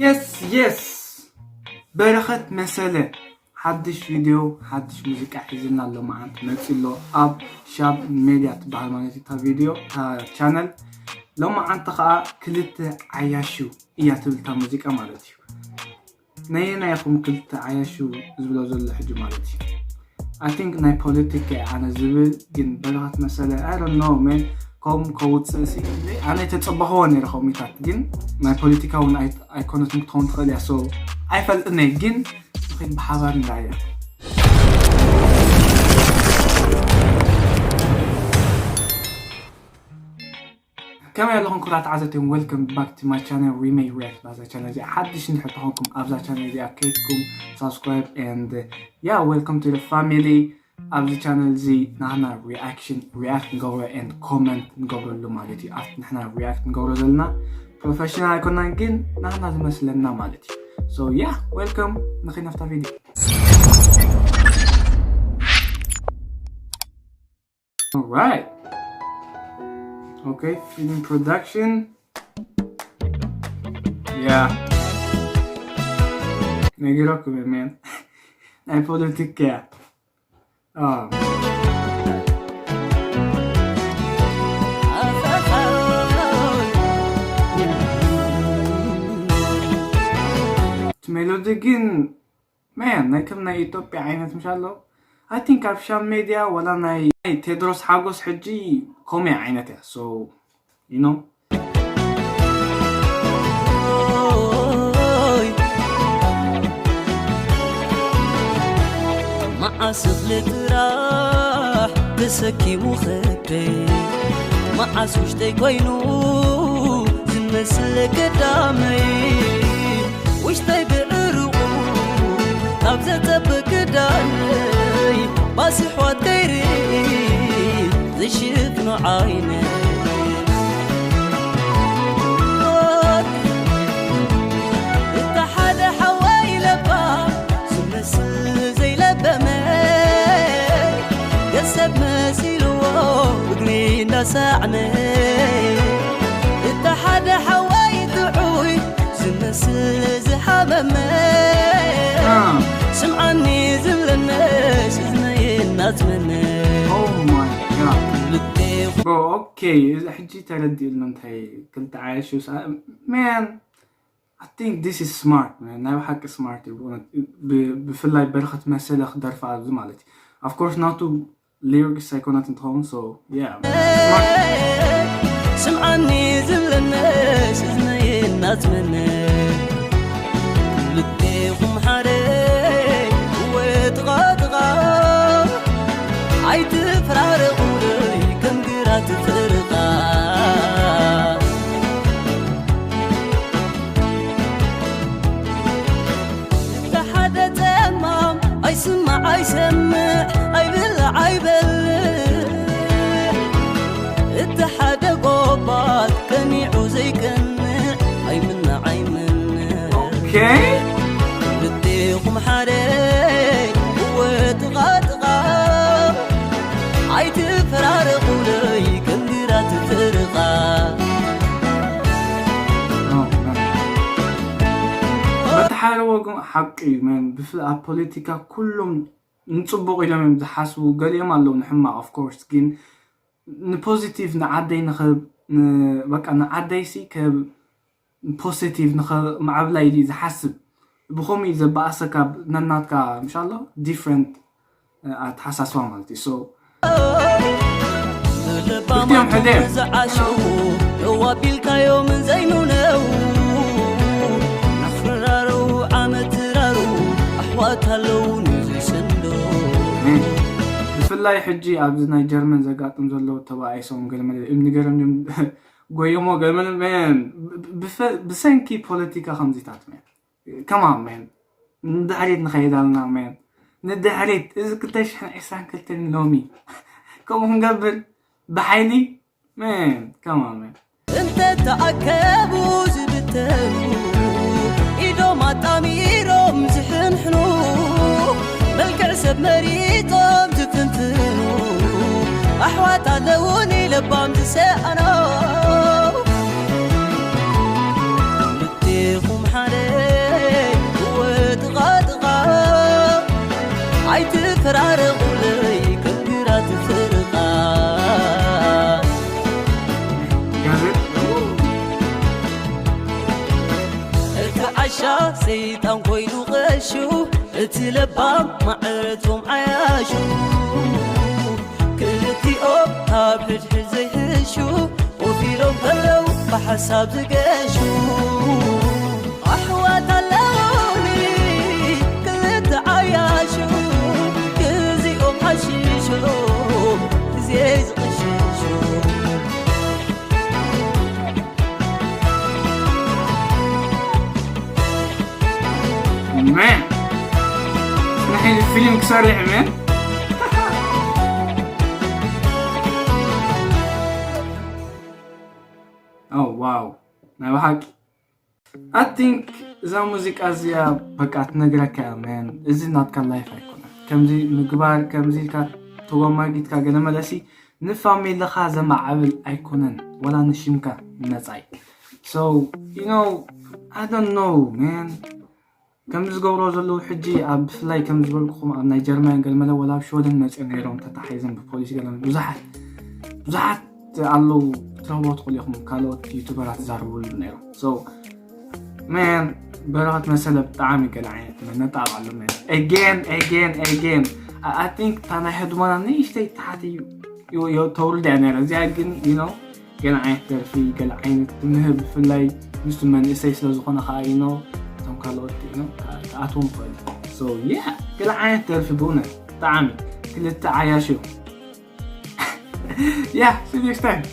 የስ የስ በረኸት መሰለ ሓድሽ ቪድዮ ሓድሽ ሙዚቃ ሒዝልና ኣሎ መዓንት መፂ ኣሎ ኣብ ሻብ ሜድያ ትበሃል ማለት እዩ እታ ቪድዮ እታ ቻነል። ሎመዓንቲ ከዓ ክልተ ዓያሹ እያ ትብል እታ ሙዚቃ ማለት እዩ። ነየናይ ኢኹም ክልተ ዓያሹ ዝብሎ ዘሎ ሕጂ ማለት እዩ? I think ናይ ፖለቲካ እየ ኣነ ዝብል ግን በረኸት መሰለ I don't know man። ከም ከውፅእ ሲ ኣነ ተፀባኽዎ ነይረ ከምኡታት ግን ናይ ፖለቲካ እውን ኣይኮነትን ክትኸውን ትኽእል እያ። So ኣይፈልጥን እየ ግን ንኸይድ ብሓባር ንርኣያ። ከመይ ኣለኹም ክቡራት ተዓዘብቲ? Welcome back to my channel. We may react ባዛ ቻነል እዚኣ ሓድሽ እንድሕር ተኾንኩም ኣብዛ ቻነል እዚኣ ከይድኩም subscribe and yeah, welcome to the family. ኣብዚ ቻነል እዚ ናህና reaction react ንገብሮ and comment ንገብረሉ ማለት እዩ። ኣብቲ ንሕና react ንገብሮ ዘለና ፕሮፌሽናል ኣይኮናን ግን ናህና ዝመስለና ማለት እዩ። So yeah, welcome ንኸይድ ናብታ ቪድዮ። Alright. Okay, film production. Yeah. ነጊረኩም እየ man. ናይ ፖለቲካ እያ። እቲ ሜሎዲ ግን man ናይ ከም ናይ ኢትዮጵያ ዓይነት ምሽ ኣሎ። I think ኣብ ሻም ሜድያ ወላ ናይ ናይ ቴድሮስ ሓጎስ ሕጂ ኮሜ ዓይነት እያ። So you know. መዓስ እኽሊ ጥራሕ ተሰኪሙ ኸደይ መዓስ ውሽጠይ ኮይኑ ዝመስል ቀዳመይ ውሽጠይ ብዕርቑ ካብ ዘጸብቕ ክዳነይ ባስሕዋት ከይርኢ ዝሽፍኖ ዓይነይ እታ ሓደ ሓወይ ለባ ዝመስል ዘይለበመ ገሰብ መሲልዎ እግሪ እንዳሰዕመ እታ ሓደ ሓወይ ጥዑይ ዝመስል ዝሓመመ ስምዓኒ ዝብለነስ እዝነይ እናጽመነ Oh my god. ልቤኹ Bro, okay, እዚ ሕጂ ተረዲእሉ እንታይ ክልተ ዓያሹ man. I think this is smart man. ናይ ብሓቂ smart እዩ ብእውነት። ብ- ብፍላይ በረኸት መሰለ ክደርፋ ኣብዚ ማለት እዩ። Of course ናቱ lyrics ኣይኮነት እንትኸውን so yeah. Smart. ስምዓኒ ዝብለነስ እዝነይ እናጽመነ ልቤኹም ሓደ ወጥቓጥቓ ኣይትፈራረቑለይ ከም ግራት ፍርቓ እታ ሓደ ጸማም ኣይስማዕ ኣይሰምዕ ኣይብላዕ ኣይበልዕ እቲ ሓደ ጎባጥ ቀኒዑ ዘይቀንዕ ኣይምናዕ ኣይምንዕ Okay. ክልቴኹም ሓደ እወ ጥቓ ጥቓ ኣይትፈራረቑለይ ከም ግራት ፍርቓ Oh, man. በቲ ሓደ ወገን ሓቂ እዩ man። ብፍላይ ኣብ ፖለቲካ ኩሎም ንፅቡቕ ኢሎም እዮም ዝሓስቡ፣ ገሊኦም ኣለዉ ንሕማቕ of course ግን ንፖዚቲቭ ንዓደይ ንኸ ን- በቃ ንዓደይሲ ከ ፖዚቲቭ ንኸምዕብላ ኢሉ እዩ ዝሓስብ። ብኸምኡ እዩ ዘበኣሰካ ነናትካ ምሻሎ ዲፍረንት ኣተሓሳስባ ማለት እዩ። So ክልቲኦም ሕደ ዝዓሸው ደው ኣቢልካዮም ዘይኑነው ኣኽራረው ዓመት ራሩ ኣሕዋት ኣለዉ ንዝሰንዶ ብፍላይ ሕጂ ኣብዚ ናይ ጀርመን ዘጋጥም ዘለዉ ተባኣይሶም ገለመለ እምኒ ገረም እዮም ጎየሞ ገለመለ man ብፈ- ብሰንኪ ፖለቲካ ከምዚታት man come on man ንድሕሪት ንኸይድ ኣለና man ንድሕሪት እዚ ክልተ ሽሕን ዕስራን ክልተን ሎሚ ከምኡ ክንገብር ብሓይሊ man come on man እንተ ተኣከቡ ዝብተኑ ኢዶም ኣጣሚሮም ዝሕንሕኑ መልክዕ ሰብ መሪጦም ዝፍንፍኑ ኣሕዋት ኣለውኒ ለባም ዝሰኣኖ ክልቴኹም ሓደ ተራረቑለይ ከም ግራት ፍርቓ። ጋዜጥ እቲ ዓሻ ሰይጣን ኮይኑ ቐሹ፣ እቲ ለባም ማዕረቶም ዓያሹ። ክልቲኦም ካብ ሕድሕድ ዘይሕሹ፣ ኮፍ ኢሎም ከለዉ ብሓሳብ ዝገሹ። ኣሕዋት ኣለዉኒ ክልተ ዓያሹ፣ ግዜኦም ሓሺሾም ግዜ ዝቕሽሹ። Man ንሕን ፊልም ክሰርሕ man oh wow ናይ ብሓቂ I think እዛ ሙዚቃ እዚኣ በቃ ትነግረካ እያ man እዚ ናትካ life ኣይኮነን ከምዚ ምግባር ከምዚ ኢልካ ተጎማጊትካ ገለ መለሲ ንፋሚልኻ ዘማዕብል ኣይኮነን ወላ ንሽምካ ንመጻይ so you know I don't know man ከም ዝገብሮ ዘለዉ ሕጂ ኣብ ብፍላይ ከም ዝበልኩኹም ኣብ ናይ ጀርመን ገልመለ ወላ ኣብ ሽወደን መፅኦም ነይሮም ተታሒዞም ብፖሊስ ገለ ብዙሓት ብዙሓት ኣለዉ ክትረኽቦ ትኽእሉ ኢኹም ካልኦት ዩቱበራት ዝዛረብሉ ነይሮም so man በረኸት መሰለ ብጣዕሚ ገለ ዓይነት መነጣቕ ኣሎ man again again again I think እታ ናይ ህድሞና ንእሽተይ ታሕቲ ተውርድ እያ ነይራ እዚኣ ግን you know ገለ ዓይነት ደርፊ ገለ ዓይነት ትምህር ብፍላይ ምስ መንእሰይ ስለ ዝኾነ ከዓ you know እቶም ካልኦት you know ክኣትዎም ይኽእል so yeah ገለ ዓይነት ደርፊ ብእውነት ብጣዕሚ ክልተ ዓያሹ yeah see you next time